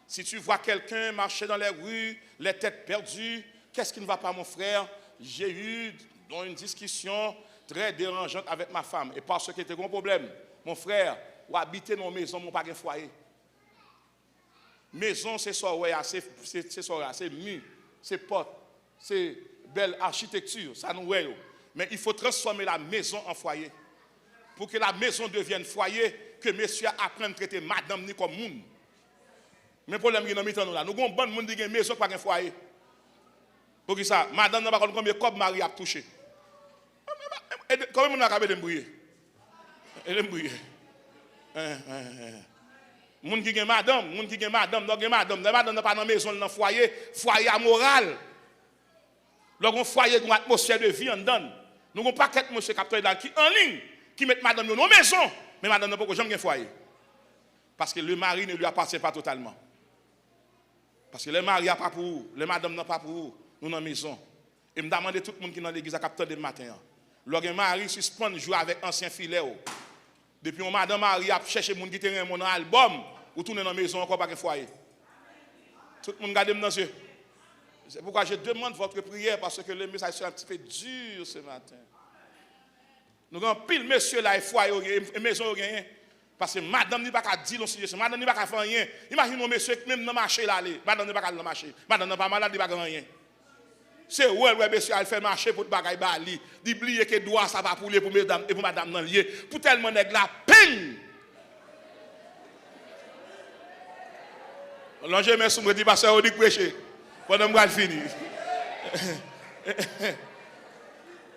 Si tu vois quelqu'un marcher dans les rues, les têtes perdues, qu'est-ce qui ne va pas, mon frère? J'ai eu donc une discussion très dérangeante avec ma femme. Et parce que te gen yon pwoblèm, mon frère, ou abite nan yon mezon, men ou pa gen fwaye. Mezon, se sa w wè a, se, se, se sa w wè a, se mi, se pòt, se bèl achitekti, sa nou wè yo. Men il faut transformer la maison en foyer. Pour que la maison devienne foyer, ke mesye a aprann trete madanm ni kòm moun. Men pwoblèm gen nan mitan nou la. Nou gon bann moun ki gen mezon ki pa gen fwaye. Poukisa? Madanm nan pa konn konbyen kòb mari ap touche. Ede, konbyen moun la k ap ede m priye? Ede m priye. Hein, hein, hein. Moun ki gen madanm, moun ki gen madanm, lè w gen madanm, lè madanm nan pa nan mezon l, nan fwaye, fwaye a moral. Lè w gen fwaye, gen yon atmosfè de vi anndan l. Nou gen yon pakèt mesye k ap travay la ki anliy, ki met madanm yo nan yon mezon, men madanm nan poko janm gen fwaye. Paske le mari ne lui appartient pas totalement. Paske lè mari a pa pou ou, lè madanm nan pa pou ou, nou nan mezon. E m ta mande tout moun ki nan legliz la k ap tande m maten an. Lè w gen mari, sispann jwe avèk ansyen filè w. Depi yon madan mari ap chèche moun ki te renmen w nan albòm, ou tounen nan mezon ankò, pa gen fwaye. Tout moun gade m nan zye. C'est pourquoi je demande votre prière, parce que le message sera un petit peu dur ce matin. Nou gen anpil mesye la, e fwaye yo genyen, e mezon yo genyen. Paske madanm li pa ka di l yon sijè, madanm li pa ka fè anyen. Imajine yon mesye ki menm nan mache l ale, madanm li pa ka al nan mache. Madanm nan pa malad, li pa gen anyen. Se wè l wè mesye al fè mache pou bagay ba li. Li bliye ke dwa sa pa pou li, e pou medam, e pou madanm nan l ye. Pou tèlman nèg la peng! Lonje men sou mwen, di pastè Rodrigue preche pandan m pral fini.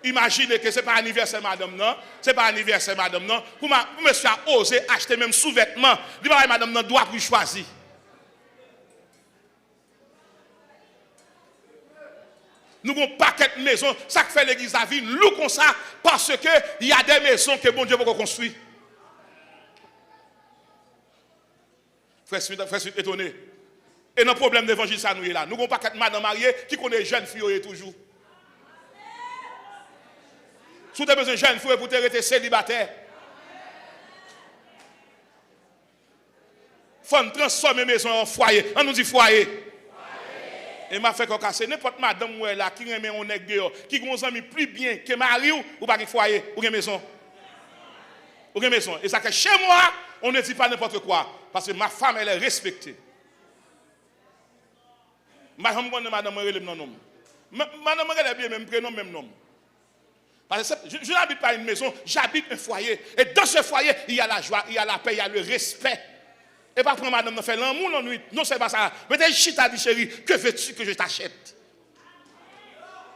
Imajine ke se pa anivèsè madanm nan, se pa anivèsè madanm nan, pou, ma, pou mesye a oze achte menm souvètman, li pa bay madanm nan dwa pou l chwazi. Nou gon pakèt mezon, sa k fè legliz la vin lou konsa, paske y a de mezon ke Bondye poko konstwi. Frè Smith, frè Smith etone. E nan pwoblèm levanjil sa nou ye la. Nou gon pakèt madan marye ki konnen jèn fi yo ye toujou. Si w te bezwen jèn fi w ye pou w te rete selibatè, fò n transfòme mezon an an fwaye. Ann nou di fwaye. E m ap fè kè w kase. Nenpòt madanm ou wè la ki renmen yon nèg deyò, ki gen yon zanmi pli byen ke mari w, ou pa gen fwaye, ou gen mezon. Ou gen mezon. Et ça que chez moi, on ne dit pas n'importe quoi. Parce que ma femme, elle est respectée. M pa janm konnen madanm mwen rele m nan non m. Ma-, madanm mwen genlè bliye menm prenon m, menm non m. Parce que c'est- je, je n'habite pas une maison, j'habite un foyer. Et dans ce foyer, il y a la joie, il y a la paix, il y a le respect. E pa pran madanm nan fè lanmou lannwit. Non, se pa sa. Mete l chita, di cheri, que veux-tu que je t'achète?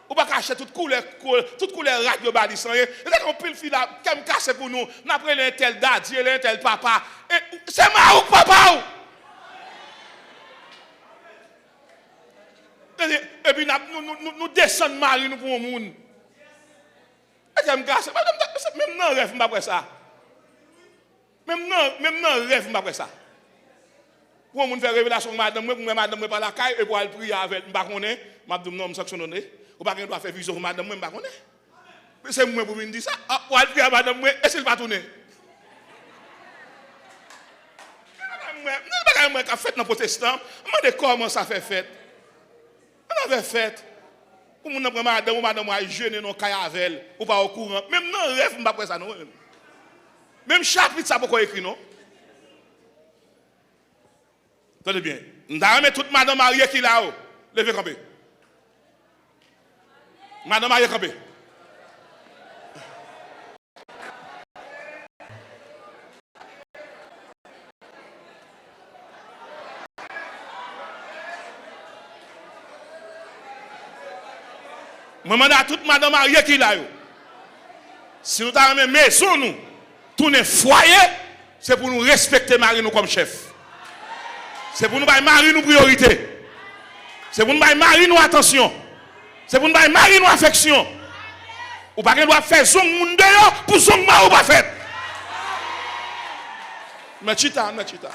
Ou pa ka achte tout koulè, kou- tout koulè rad yo ba li san anyen. E gen anpil fi la, kè m kase pou nou. N ap rele entèl daddy, rele entèl papa. E, se mari w k papa w. Tande, epi n ap, nou, nou, nou, nou desann mari nou pou yon moun. E kè m kase. Menm nan rèv, m p ap wè sa. Menm nan, menm nan rèv, m p ap wè sa. Pou yon moun fè revelasyon pou madanm mwen, pou m wè madanm mwen pa lakay, epi w al priye avè l, m pa konnen, m ap di w non, m sanksyone w, ou pa gen dwa fè vizyon pou madanm mwen, m pa konnen. Men se mwen pou vin di sa, a, w al priye a madanm mwen, e si l pa tounen? Bagay mwen, bagay mwen k ap fèt nan pwotestan, m mande kòman sa fè fèt. Sa fè fèt. Pou moun nan pran madanm ou, madanm ou al jene nan kay avè l, ou pa okouran. Menm nan rèv, m p ap wè sa non, mwen menm. Menm chapit sa poko ekri non. Tande byen. M ta renmen tout madanm marye ki la yo, leve kanpe. Madanm marye kanpe. Mwen mande a tout madanm marye ki la yo, si nou ta renmen mezon nou tounen fwaye, se pou nou respekte mari nou kòm chèf. Se pou nou bay mari nou priyorite. Se pou nou bay mari nou atansyon. Se pou nou bay mari nou afeksyon. Ou pa gen dwa fè zong moun deyò pou zong mari w pa fèt. Mèt chita, mèt chita.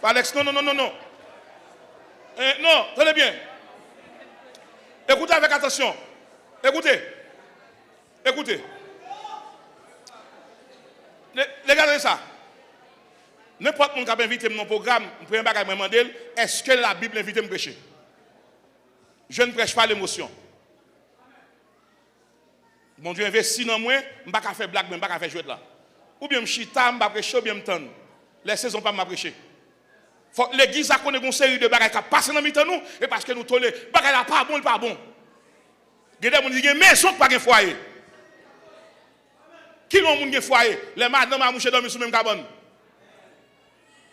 Alex, non, non, non, non, non. Eh, non, tande byen. Ekoute avèk atansyon. Ekoute. Ekoute. Le, le gade sa. Nenpòt moun k ap envite m nan pwogram, m premye bagay mwen mande l, èske Labib envite m preche? Je ne prêche pas l'émotion. Bondye envesti nan mwen, m pa ka fè blag, men m pa ka fè jwèt la. Oubyen m chita, m pa preche, oubyen m tann. Lè sezon pa m, m a preche. Fòk legliz la konnen gon seri de bagay k ap pase nan mitan nou, e paske nou tolere. Bagay la pa bon, li pa bon. Gen de moun ki gen mezon k pa gen fwaye. Kilè yon moun gen fwaye? Lè madanm a mouche dòmi sou menm kabann.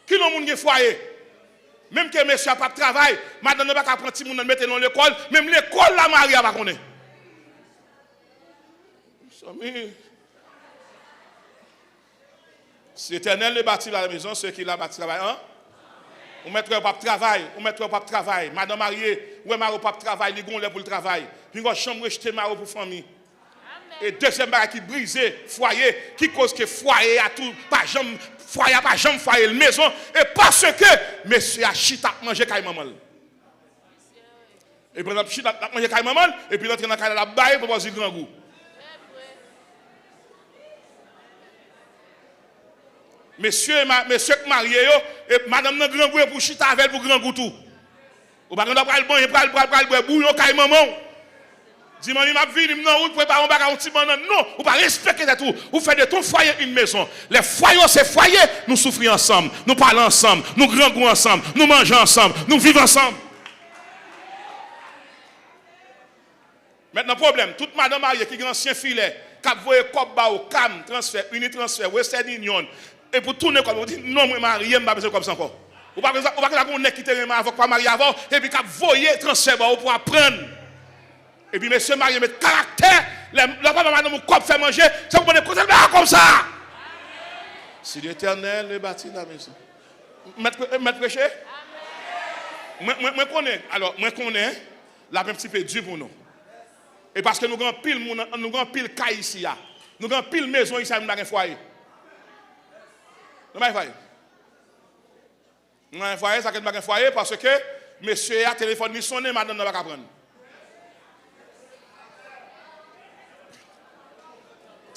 Kilè yon moun gen fwaye? Menm ke mesye a p ap travay, madanm nan pa ka pran timoun nan mete nan lekòl, menm lekòl la mari a pa konnen. Mezanmi. Si Etènèl ne bâtit la maison, ceux qui la bâtissent travaillent en. Ou mèt wè w p ap travay, ou mèt wè w p ap travay. Madan marye, ou wè mari w p ap travay, li gon lè pou l travay. Pinga w janm rejte mari w pou fanmi. E dezyèm bagay ki brize fwaye, ki koz ke fwaye a tou pa janm, fwaye a pa janm fwaye l mezon, e paske mesye a chita ap manje kay manman l. Epi l ap chita, l ap manje kay manman l, epi l antre nan kay la, l ap bay, pou di grangou. Mesye, ma, mesye k marye yo, e madanm nan grangou, epi w chita avè l pou grangou tou. Ou pa gen dwa pral manje, pral, pral, pral bwè bouyon kay manman w. Di, manmi, m ap vini, m nan wout, prepare yon bagay, yon ti bannann. Non, ou pa respekte tèt ou. Ou fè de ton fwaye yon mezon. Lè fwaye w se fwaye, nou soufri ansanm, nou pale ansanm, nou grangou ansanm, nou manje ansanm, nou viv ansanm. Mentnan, pwoblèm, tout madan marye ki gen ansyen filè, k ap voye kòb ba ou, Cam, transfè, Unitransfer, Western Union, epi w tounen kòb, ou di, non, mwen marye, m pa bezwen kòb sa ankò. Ou pa gen, ou pa gen yon nèg ki te renmen avè w, k pa marye avè w, epi k ap voye transfè ba ou pou w aprann. Epi mesye marye met karaktè, lè, lè w pa ba madanm ou kòb fè manje, se pou w mande kote l ba kòb sa. Si l'Éternel ne bâtit la maison. M mèt, m mèt preche? Mwen, mwen, mwen konnen, alò, mwen konnen, l ap yon ti pe di pou nou. E paske nou gen anpil moun, nou gen anpil kay isi a. Nou gen anpil mezon isi a, moun pa gen fwaye. Nou pa gen fwaye. Nou pa gen fwaye, sa ke nou pa gen fwaye, paske mesye a, telefòn li sonnen, madanm nan pa ka pran.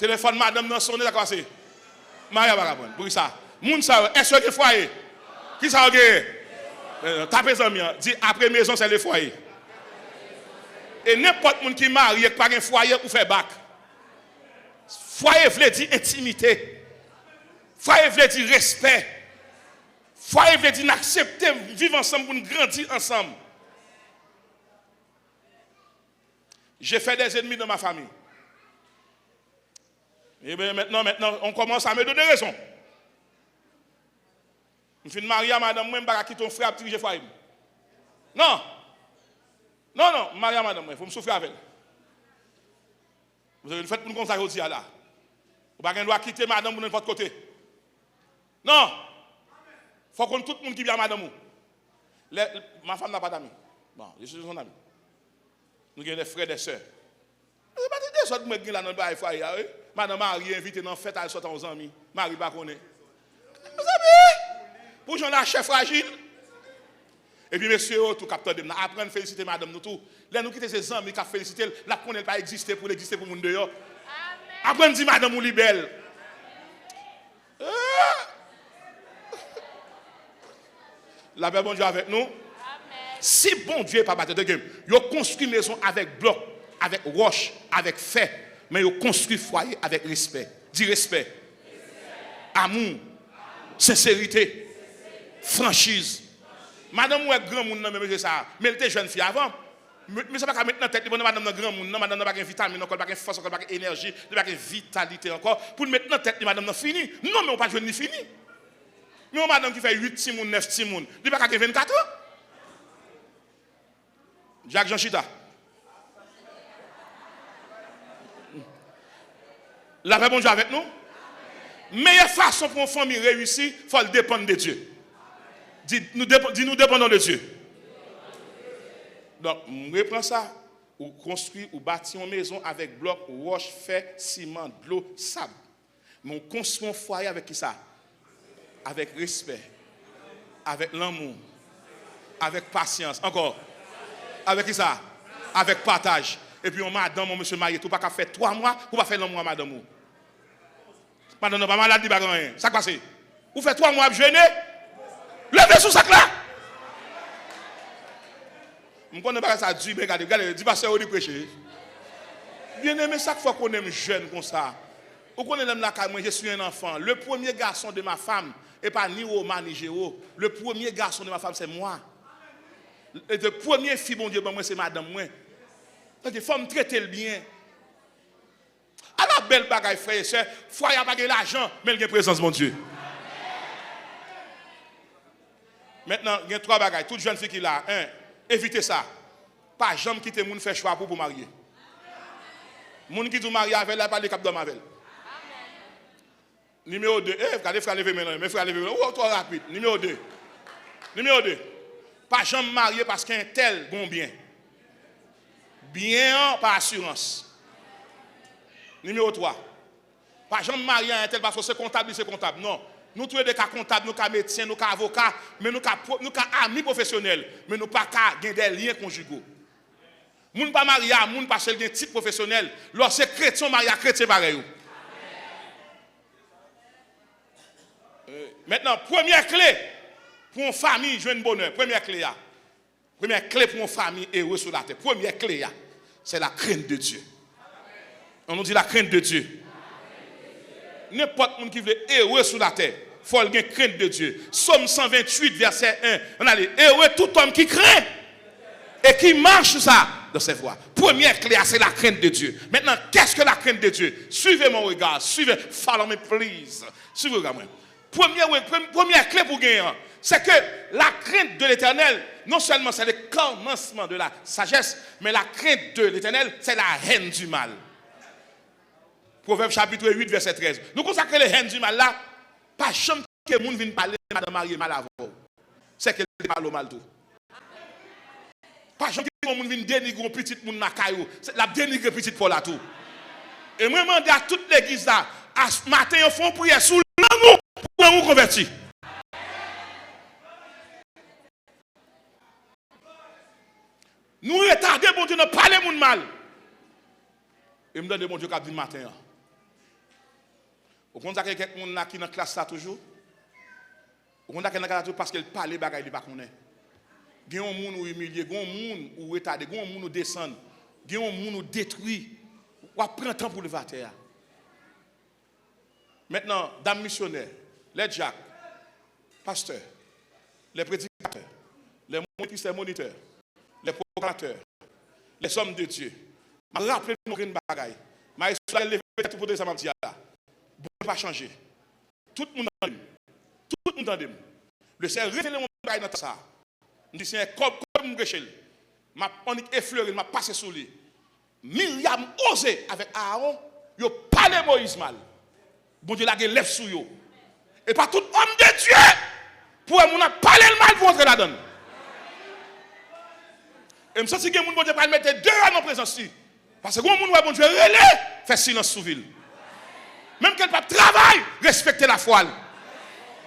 Telefòn madanm nan sonnen, sa k pase? Mari a pa ka pran. Poukisa? Moun sa yo, èske yo gen fwaye? Kisa yo genyen? Eh, tape zanmi an, di, après maison, c'est le foyer. E nenpòt moun ki marye, ki pa gen fwaye, ou fè bak. Fwaye vle di entimite. Fwaye vle di respè. Fwaye vle di n aksepte viv ansanm pou n grandi ansanm. J'ai fait des ennemis dans ma famille. Ebyen, mentnan, mentnan, on kòmanse a me done rezon. M fin marye a madanm mwen, m pa ka kite yon frè ap dirije fwaye m. Non! Non, non, m marye a madanm mwen, fò m soufri avè l. Mwen fèt pou n konn sa jodi a la. Ou pa gen dwa kite madanm ou nenpòt kote. Non! Fò w konn tout moun ki byen a madanm ou. Lè, ma femme n'a pas d'amis. Bon, je suis son ami. Nou gen de frè, de sè. Se pa ti dezòd mwen gen la nan bagay fwaye a, wi. Madanm marye, envite nan fèt, al sòt a yon zanmi. Mari l pa konnen. Mezanmi! Pou jan lachè frajil. Epi mesye yo tou k ap tande m nan, aprann felisite madanm nou tou. Lè nou kite se zanmi k ap felisite l, l ap konnen l pa egziste pou l egziste pou moun deyò. Aprann di madanm ou li bèl. Ah! Lapè Bondye avèk nou. Si Bondye pa batè de gen, yo konstwi mezon avèk blòk, avèk wòch, avèk fè, men yo konstwi fwaye avèk respè. Di respè. Amou. Senserite. Franchiz. Madanm ou wè granmoun nan menm mesye sa, men l te jèn fi avan. Mesye pa ka met nan tèt li pandan madanm nan granmoun nan, madanm nan pa gen vitamin ankò, li pa gen fòs ankò, li pa gen enèji, li pa gen vitalite ankò, pou l met nan tèt li madanm nan fini. Non, men ou pa jwenn li fini. Men yon madanm ki fè uit timoun, nèf timoun, li pa ka gen vennkat an. Jak Jan chita. Lapè Bondye avèk nou. Meyè fason pou yon fanmi reyisi, fò l depann de Dye. Di, nous dépend-, dis, nous dépendons de Dieu. Donk, m repran sa. Ou konstwi, ou bati yon mezon avèk blòk, wòch, fè, siman, dlo, sab. Men w konstwi yon fwaye avèk kisa? Avèk respè. Avèk lanmou. Avèk pasyans. Ankò. Avèk kisa? Avèk pataj. Epi yon madanm, yon mesye marye tou, pa ka fè twa mwa pou w pa fè lanmou a madanm ou. Madanm nan pa malad, li pa gen anyen. Sa k pase? Ou fè twa mwa ap jene? Leve sou sak la! M konnen bagay sa di, men gade, gade, di pastè Rony preche. Byeneme, sa k fè w konnen m jèn konsa? Ou konnen lè m lakay mwen, je suis un enfant. Le premier garçon de ma femme, e pa ni Roma ni Jero. Le premier garçon de ma femme, c'est moi. E le premier fi Bondye ban mwen, se madanm mwen. Tande, fò m trete l byen. Ala bèl bagay, frè e sè, fwaye a pa gen lajan, men l gen prezans Bondye. Mentnan, gen twa bagay, tout jèn fi ki la, en, evite sa. Pa janm kite moun fè chwa pou w pou w marye. Moun ki di w marye avè l la, e pa li k ap dòmi avè l. Nimewo de, eh, gade frè a leve men l, men frè a leve men l, ou twò rapid. Nimewo de. Nimewo de. Pa janm marye paske entèl gon byen. Byen an pa asirans. Nimewo twa. Pa janm marye a entèl paske se kontab, li se kontab. Non. Nou toulede ka kontab, nou ka medsen, nou ka avoka, men nou ka, nou ka ami pwofesyonèl, men nou pa ka gen de lyen konjigo. Moun pa marye a moun paske l gen tit pwofesyonèl. Lè w se kretyen, w marye a kretyen parèy ou. Mentnan, premyè kle pou yon fanmi jwenn bonè, premyè kle a. Premyè kle pou yon fanmi ere sou latè. Premyè kle a, c'est la crainte de Dieu. An nou di la crainte de Dieu. Nenpòt moun ki vle ere sou latè, fò l gen crainte de Dieu. Sòm san venntuit, vèsè en. Ann ale. Heureux tout homme qui craint et qui marche sa dans ses voies. Premyè kle a, se la crainte de Dieu. Maintenant, qu'est-ce que la crainte de Dieu? Suivez mon regard. Suivez. Follow me, please. Swiv rega mwen. Premye, premyè kle pou gen an, C'est que la crainte de l'Éternel, non seulement c'est le commencement de la sagesse, mais la crainte de l'Éternel, c'est la haine du mal. Pwovèb chapit uit, vèsè trèz. Nou konn sa k rele haine du mal la? Pa janm kite moun vin pale madanm marye mal avè w. Se ke l te pale w mal tou. Pa janm kite yon moun vin denigre yon pitit moun lakay ou. Se, l ap denigre pitit pa w la tou. E mwen mande a tout legliz la, a maten yo fè yon priyè sou lang ou, pou lang ou konvèti. Nou retade Bondye nan pale moun mal. E m tande Bondye k ap di maten an. Ou konn sa ke kèk moun la ki nan klas la toujou? Ou konn sa ke nan klas la toujou paske l pale bagay li pa konnen. Gen yon moun ou imilye, gen yon moun ou retade, gen yon moun ou desann, gen yon moun ou detwi. W ap pran tan pou leve atè a. Mentnan, dam misyonè, lè dyak, pastè, lè predikatè, lè monitis, lè monitè, lè pwoklamatè, lè zòm de Dye, m ap raple nou yon grenn bagay. Maestro a leve tèt ou pou tande sa m ap di a la. Bondye pa chanje. Tout moun tande m. Tout moun tande m. Lesyèl revele yon bagay nan tan sa a. M di, Senyè, kòb, kòb m preche l. M ap annik eflere l, m ap pase sou li. Miryam oze avèk Aawon, yo pale Moyiz mal. Bondye lage lèv sou yo. E pa tout òm de Dye pou wè moun ap pale l mal pou antre ladan l. E m santi gen moun Bondye pral mete deyò nan prezans li. Paske yon moun wè Bondye rele, fè silans sou vi l. Menm ke l p ap travay, respekte lafwa l.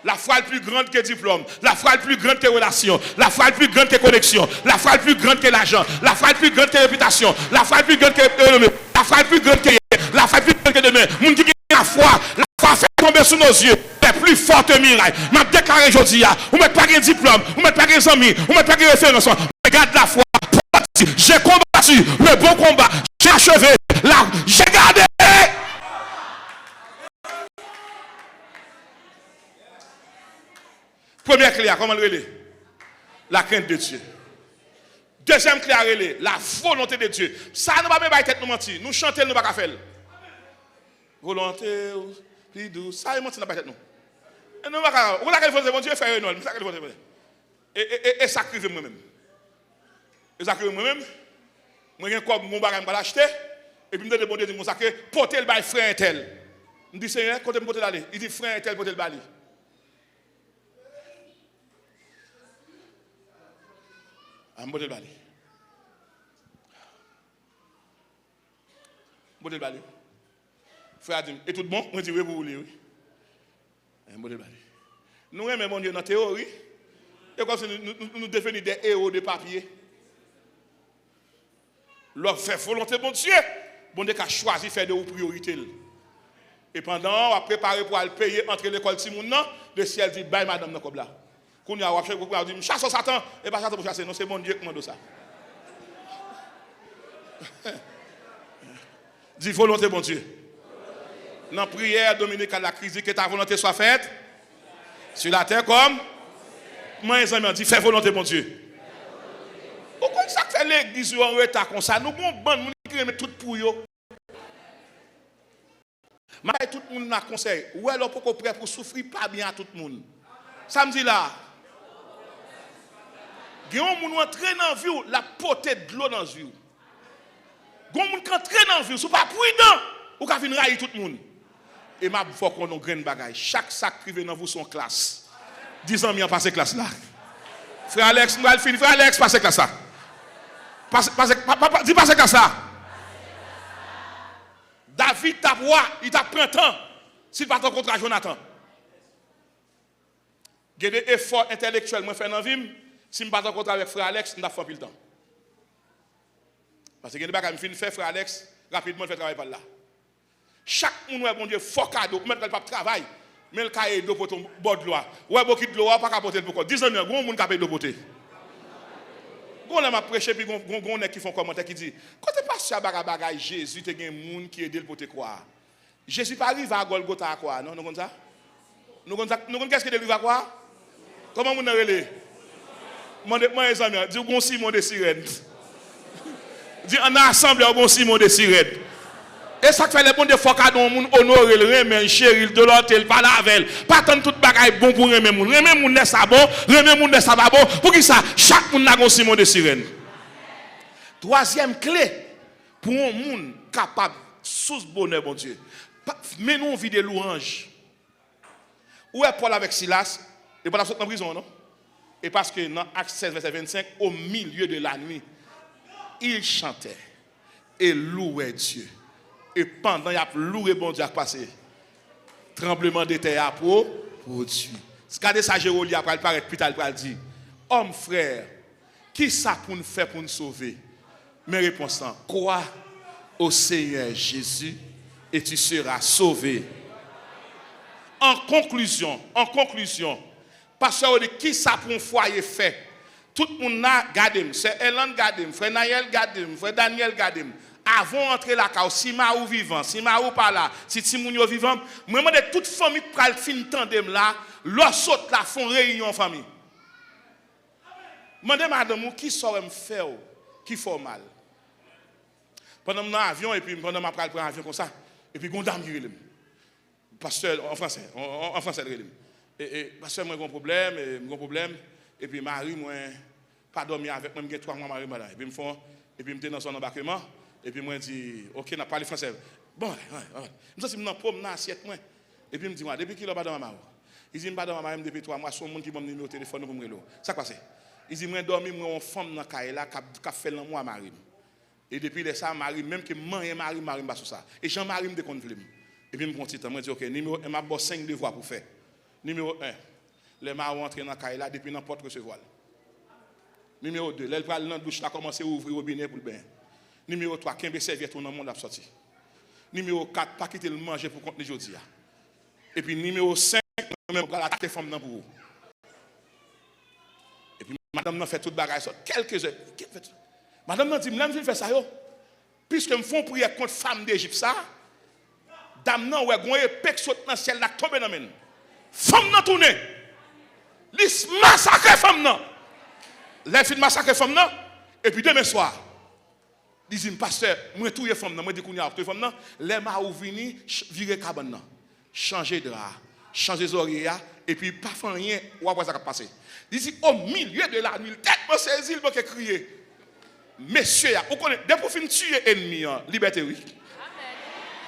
La foi est plus grande que diplôme. La foi est plus grande que relation. La foi est plus grande que connexion. La foi est plus grande que l'argent. La foi est plus grande que réputation. La foi est plus grande que renommée. La foi est plus grande que hier. La foi est plus grande que demain. Moun ki gen lafwa, lafwa fè tonbe sou nou zye. Fè pli fòte miray. M ap deklare jodi a, ou mèt pa gen diplòm, ou mèt pa gen zanmi, ou mèt pa gen referans. Regarde la foi. J'ai combattu le bon combat. J'ai achevé la. J'ai gardé. Premyè kle a, kòman l rele? La crainte de Dieu. Dezyèm kle a rele la volonté de Dieu. Sa nou pa bezwen bay tèt nou manti. Nou chante l, nou pa ka fè l. Volonté ou pli dous. Sa e manti n ap bay tèt nou. E nou pa ka. Ou konn sa k rele volonte Bondye? Fè renòl. Sa k rele volonte Bondye. E, e, e, e sa k rive mwen menm. E sa k rive mwen menm. Mwen gen kòb, mwen gon bagay mwen pral achte. Epi m tande Bondye di m konsa ke pote l bay frè entèl. M di, Senyè, kote m pote l ale? Li di, frè entèl pote l ba li. A, m pote l ba li. M pote l ba li. Frè a di m, e tout bon? Mwen di, wi, pou ou li, wi. E m pote l ba li. Nou renmen Bondye nan teyori. E kòmsi nou, nou, nou, nou deveni de ewo de papye. Lè w fè volonte Bondye, Bondye ka chwazi fè de ou priyorite l. E pandan w ap prepare pou al peye antre lekòl timoun nan, lesyèl di, bay madanm nan kòb la. Kounye a, w ap chèche, w ap di, m chase w Satan, e pa chase pou chase, non, se Bondye k mande w sa. Di volonte Bondye. Nan priyè dominikal la, Kris di, que ta volonté soit faite sur la terre comme. Mwen, zanmi an, di, fè volonte Bondye. Ou konn sa k fè legliz yo an reta konsa? Nou gon bann moun ki renmen tout pou yo. M ap bay tout moun la konsèy. Ou wè lè w poko prè pou soufri, pa byen a tout moun. Sa m di la a. Gen yon moun ou antre nan vi w, l ap pote dlo nan vi w. Gen yon moun k antre nan vi w, si w pa pridan, ou ka vin rayi tout moun. E m ap fè w konnen yon grenn bagay. Chak sa k rive nan vi w se yon klas. Di zanmi an pase klas la. Frè Alex, m pral fini. Frè Alex, pase klas la. Pase, pase, pa, pa, pa, di pase klas la. David t ap wa, li t ap pran tan si l pa t rankontre a Jonatan. Gen de efò entèlektyèl mwen fè nan vi m, si m pa t rankontre avèk frè Alex, m t ap fè anpil tan. Paske gen de bagay m fin fè, frè Alex, rapidman, l fè travay pa l la. Chak moun wè Bondye fè w kado, ou mèt wè l p ap travay, men l ka ede w pote yon bò dlo a. Ou wè bokit dlo a, ou pa ka pote l pou kò w. Di zanmi an, gen yon moun k ap ede w pote. Gon lè m ap preche, epi gon, gon, gon nèg ki fè yon kòmantè ki di, kote pastè a ba bagay Jezi te gen moun ki ede l pote kwa a? Jezi pa rive a Gòlgota a kwa a, non? Nou konn sa? Nou konn sa? Nou konn kiyès ki te rive a kwa a? Kòman moun nan rele? Mande, mande zanmi an, di w gon Simon de Sirèn. Di, an asanble a, gon Simon de Sirèn. E sa k fè lè Bondye fè w kado yon moun, onore l, renmen l, cheri l, dolòte l, pale avè l. Pa tann tout bagay bon pou renmen moun. Renmen moun lè sa bon, renmen moun lè sa pa bon. Poukisa? Chak moun la gen yon Simon de Sirèn. Twazyèm kle pou yon moun kapab sous bonè Bondye. Pa, mennen yon vi de lwanj. Ou wè Pòl avèk Silas, yo pa t ap sot nan prizon an, non? E paske nan Ak sèz, vèsè vennsenk, au milieu de la nuit, ils chantaient et louaient Dieu. E pandan y ap louwe Bondye, ak pase, tranbleman de tè a pwo-, pwodui. Gade sa Jewolia pral parèt pita, li pral di, Òm, frè, kisa pou n fè pou n sove? Men repons lan, Crois au Seigneur Jésus et tu seras sauvé. An konklizyon, an konklizyon, pastè Rodi, kisa pou yon fwaye fè? Tout moun la, gade m, sè Erlande, gade m, frè Nayèl, gade m, frè Daniel, gade m. Avan w antre lakay ou, si mari w vivan, si mari w pa la, si timoun yo vivan, mwen mande tout fanmi k pral fin tande m la, lè w sot la, fè yon reyinyon an fanmi. Mande madanm ou, kisa w wè m fè w ki fè w mal? Pandan m nan avyon, epi pandan m ap pral pran avyon konsa, epi gon dam ki rele m. Pastè, an fransè, an, an, an fransè, l rele m. E, e, pastè, mwen gon pwoblèm, e, m gon pwoblèm, epi mari mwen pa dòmi avèk mwen, m gen twa mwa mari m pa la. Epi m fè yon, epi m te nan zòn anbakeman, epi mwen di, oke, n ap pale fransè. Bon, m santi m nan po m, nan asyèt mwen. Epi m di, wa, depi kilè w pa dòmi ak mari w? Li di, m pa dòmi ak mari m depi twa mwa, se yon moun ki ban m nimewo telefòn ou pou m rele w. Sa k pase? Li di, mwen dòmi, m wè yon fanm nan kay la k ap, k ap fè lanmou a mari m. E depi lè sa a, mari m, menm ke m manyen mari m, mari m pa sou sa. E jan mari m te konn vle m. Epi m pran ti tan, mwen di, oke, nimewo en, m ap ba w senk devwa pou w fè. Nimewo en, lè mari w antre nan kay la, depi nan pòt, resevwa l. Nimewo de, lè l pral nan douch la, kòmanse ouvri wobinè pou l benyen. Nimewo twa, kenbe sèvyèt ou nan men w, l ap sòti. Nimewo kat, pa kite l manje pou kont li jodi a. Epi nimewo senk, mwen menm, m pral atake fanm nan pou ou. Epi madanm nan fè tout bagay sa. Kèlke zè, kèlke zè. Madanm nan di m, lè m fin fè sa yo, piske m fè yon priyè kont fanm Dejip sa, dam nan wè gon epe k sot nan syèl la k tonbe nan men l. Fanm nan tounen. Li s-, masakre fanm nan. Lè l fin masakre fanm nan, epi demen swa, li di m, pastè, mwen touye fanm nan. Mwen di, kounye a w ap touye fanm nan? Lè mari w vini, ch-, vire kabann nan. Chanje dra a, chanje zòrye a, epi pa fè anyen, w ap wè sa k ap pase. Li di, au milieu de la nuit, li tèlman sezi, li manke kriye. Mesye a, ou konnen, depi w fin tiye ènmi an, libète wi.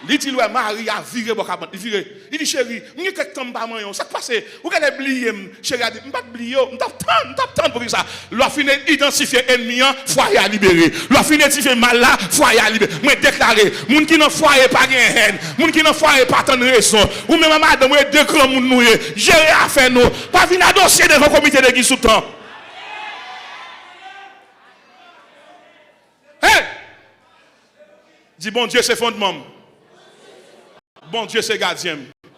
Li di l wè mari a vire bò kabann, li vire. Li di, cheri, m gen kèk tan m pa manyen w. Sa k pase? Ou genlè bliye m. Cheri a di, m pa t bliye w, m t ap tann, m t ap tann pou vin sa. Lè w fin idantifye ènmi an, fwaye a libere. Lè w fin idantifye mal la, fwaye a libere. Mwen deklare, moun ki nan fwaye pa gen hèn, moun ki nan fwaye pa tann rezon. Ou menm ak madanm ou, e de granmoun nou ye. Jere afè nou. Pa vin adosye devan komite legliz tout tan. Hey! Di, Bondye se fondman m. Bondye se gadyen m.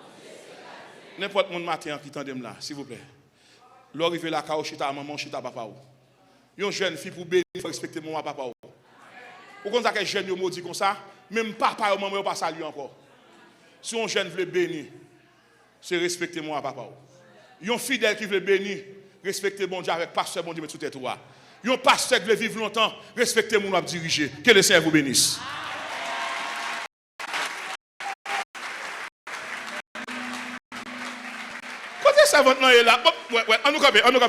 Nenpòt moun maten an ki tande m la, silvouplè. Lè w rive lakay ou, chita manman w, chita papa w. Yon jèn fi pou beni, fò respekte manman papa w. Ou konn sa k fè jèn yo modi konsa? Menm papa yo, manman yo pa salye ankò. Si yon jèn vle beni, se respekte manman papa w. Yon fidèl ki vle beni, respekte Bondye avèk pastè Bondye met sou tèt ou a. Yon pastè ki vle viv lontan, respekte moun w ap dirije. Que le Seigneur vous bénisse. Kote sèvant lan ye la? Bon, wè, wè, ann nou kanpe, ann nou kanpe.